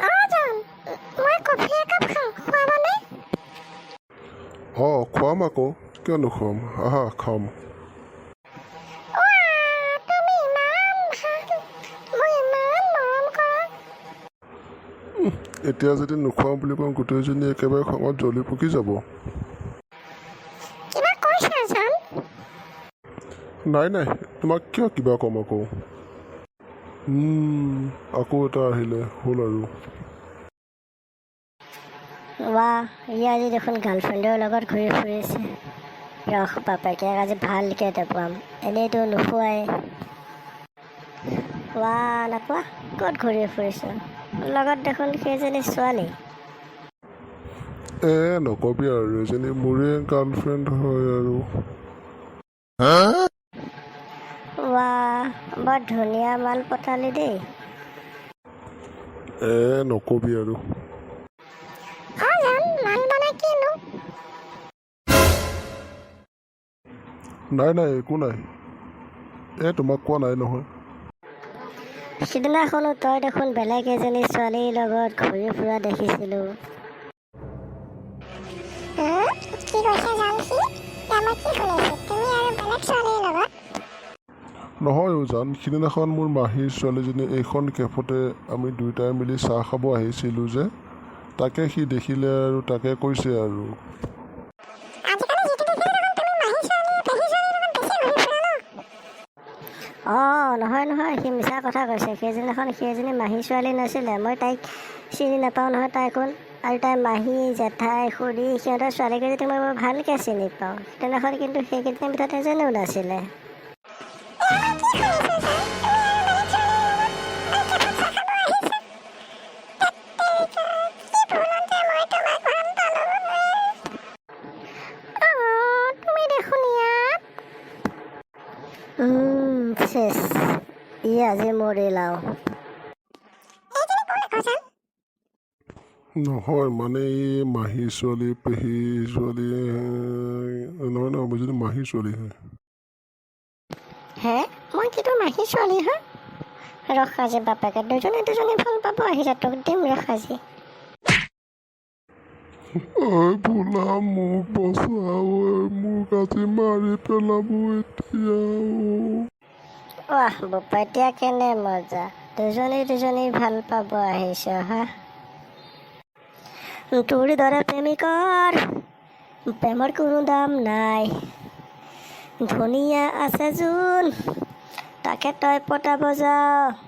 অঁ জান, মই কফি একাপ খাওঁ, খুৱাবানে? অঁ, খুৱাম আকৌ, কিয় নোখুৱাম? আহা, খাম। তুমি ইমান ভাল, মোক ইমান মৰম কৰা। এতিয়া যদি নোখুৱাওঁ বুলি কওঁ, গোটেইজনী একেবাৰে খঙত জ্বলি পকি যাব। কিবা কৈছা জান? নাই নাই, তোমাক কিয় কিবা ক'ম আকৌ? আকৌ এটা আহিলে হ'ল আৰু। ৱাহ, ই আজি দেখোন গাৰ্লফ্ৰেণ্ডৰ লগত ঘূৰি ফুৰিছে। ৰখ বাপেকে আজি ভালকৈ দেখুৱাম, এনেইতো নোখোৱাই। ৱাহ, নোকোৱা, ক'ত ঘূৰি ফুৰিছ? লগত দেখোন সেইজনী ছোৱালী। এ নকবি আৰু, এজনী মোৰে গাৰ্লফ্ৰেণ্ড হয় আৰু। ৱাহ, বৰ ধুনীয়া মাল পটালি দেই। এ নকবি আৰু। অঁ জান, মাল মানে কিনো? নাই নাই, একো নাই। এ তোমাক কোৱা নাই নহয়। সিদিনাখনো তই দেখোন বেলেগ এজনী ছোৱালীৰ লগত ঘূৰি ফুৰা দেখিছিলোঁ। কি কৈছে জান সি? মই কি শুনিছোঁ, তুমি আৰু বেলেগ ছোৱালীৰ লগত? নহয় অ' জান, সিদিনাখন মোৰ মাহীৰ ছোৱালীজনী এইখন কেফতে আমি দুয়োটাই মিলি চাহ খাব আহিছিলোঁ যে, তাকে সি দেখিলে আৰু তাকে কৈছে আৰু। আজিকালি যিটো দেখিছোঁ দেখোন, তুমি মাহী ছোৱালী, পেহী ছোৱালীৰ লগত বেছি ঘূৰি ফুৰা ন? অঁ, নহয় নহয়, সি মিছা কথা কৈছে। সেইদিনাখন সেইজনী মাহী ছোৱালী নাছিলে। মই তাইক চিনি নাপাওঁ নহয়, তাই কোন। আৰু তাইৰ মাহী, জেঠাই, খুৰী, সিহঁতৰ ছোৱালীকেইজনী মই বৰ ভালকৈ চিনি পাওঁ। সেইদিনাখন কিন্তু সেইকেইজনীৰ ভিতৰত এজনীও নাছিলে। কি শুনিছোঁ জান, তুমি আৰু বেলেগ ছোৱালীৰ লগত এই কেফত চাহ খাব আহিছা? ধেৎ তেৰিকা, কি ভুলতে মই তোমাক ভাল পালোঁ। অঁ, তুমি দেখোন ইয়াত। চেচ, ই আজি মৰিল আৰু। এইজনী কোন আকৌ জান? নহয় মানে, এই মাহী ছোৱালী, পেহী ছোৱালী, নহয় নহয়, এইজনী মাহী ছোৱালীহে। হে, মই কি তোৰ মাহী ছোৱালী হা? ৰখ, আজি বাপেকে দুজনী দুজনী ভাল পাব আহিছে, তোক দিম ৰখ আজি। ঐ ভোলা, মোক বচা ঐ, মোক আজি মাৰি পেলাব এতিয়া অ'। ৱাহ বোপা, এতিয়া কেনে মজা, দুজনী দুজনী ভাল পাব আহিছ হা? তোৰ দৰে প্ৰেমিকৰ প্ৰেমৰ কোনো দাম নাই। ধুনীয়া আছে যোন, তাকে তই পটাব যাৱ।